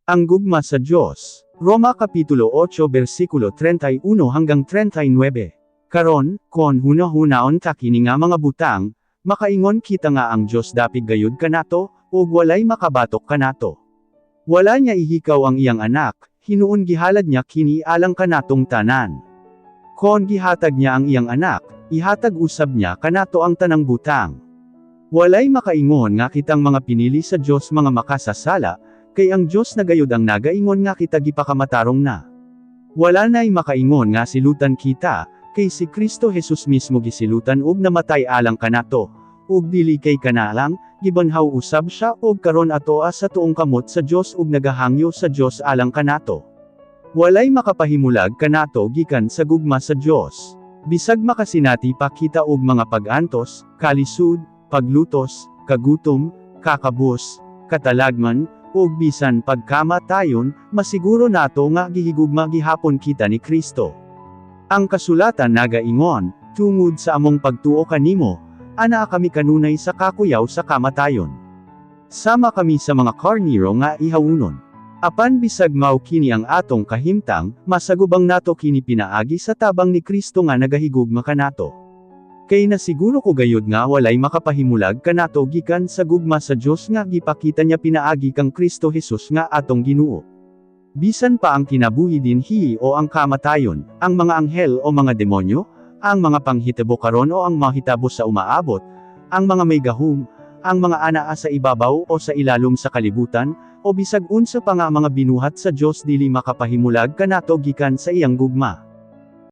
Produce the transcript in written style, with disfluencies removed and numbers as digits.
Ang gugma sa Dios. Roma Kapitulo 8 versikulo 31 hanggang 39. Karon, kon huna-hunaon ta kini nga mga butang, makaingon kita nga ang Dios dapig gayud kanato, ug walay makabatok kanato. Wala niya ihikaw ang iyang anak, hinuon gihalad niya kini alang kanatong tanan. Kon gihatag niya ang iyang anak, ihatag usab niya kanato ang tanang butang. Walay makaingon nga kitang mga pinili sa Dios mga makasasala, kay ang Dios na gayud ang nagaingon nga kita gipakamatarong na. Wala na'y makaingon nga silutan kita, kay si Kristo Jesus mismo gisilutan ug namatay alang kanato, ug dili kay kana lang, gibanhaw usab siya ug karon atoa sa tuong kamot sa Dios ug nagahangyo sa Dios alang kanato. Walay makapahimulag kanato gikan sa gugma sa Dios. Bisag makasinati pa kita og mga pag-antos, kalisud, paglutos, kagutom, kakabus, katalagman, ug bisan pagkamatayon, masiguro nato nga gihigugma gihapon kita ni Kristo. Ang kasulatan nagaingon, "Tungod sa among pagtuo kanimo, anaa kami kanunay sa kakuyaw sa kamatayon. Sama kami sa mga karniro nga ihawunon." Apan bisag mao kini ang atong kahimtang, masagubang nato kini pinaagi sa tabang ni Kristo nga nagahigugma kanato. Kay nasiguro ko gayud nga walay makapahimulag kanato gikan sa gugma sa Dios nga gipakita niya pinaagi kang Kristo Jesus nga atong Ginoo. Bisan pa ang kinabuhi dinhi o ang kamatayon, ang mga anghel o mga demonyo, ang mga panghitabo karon o ang mahitabo sa umaabot, ang mga may gahum, ang mga anaa sa ibabaw o sa ilalom sa kalibutan, o bisag unsa pa nga mga binuhat sa Dios, dili makapahimulag kanato gikan sa iyang gugma.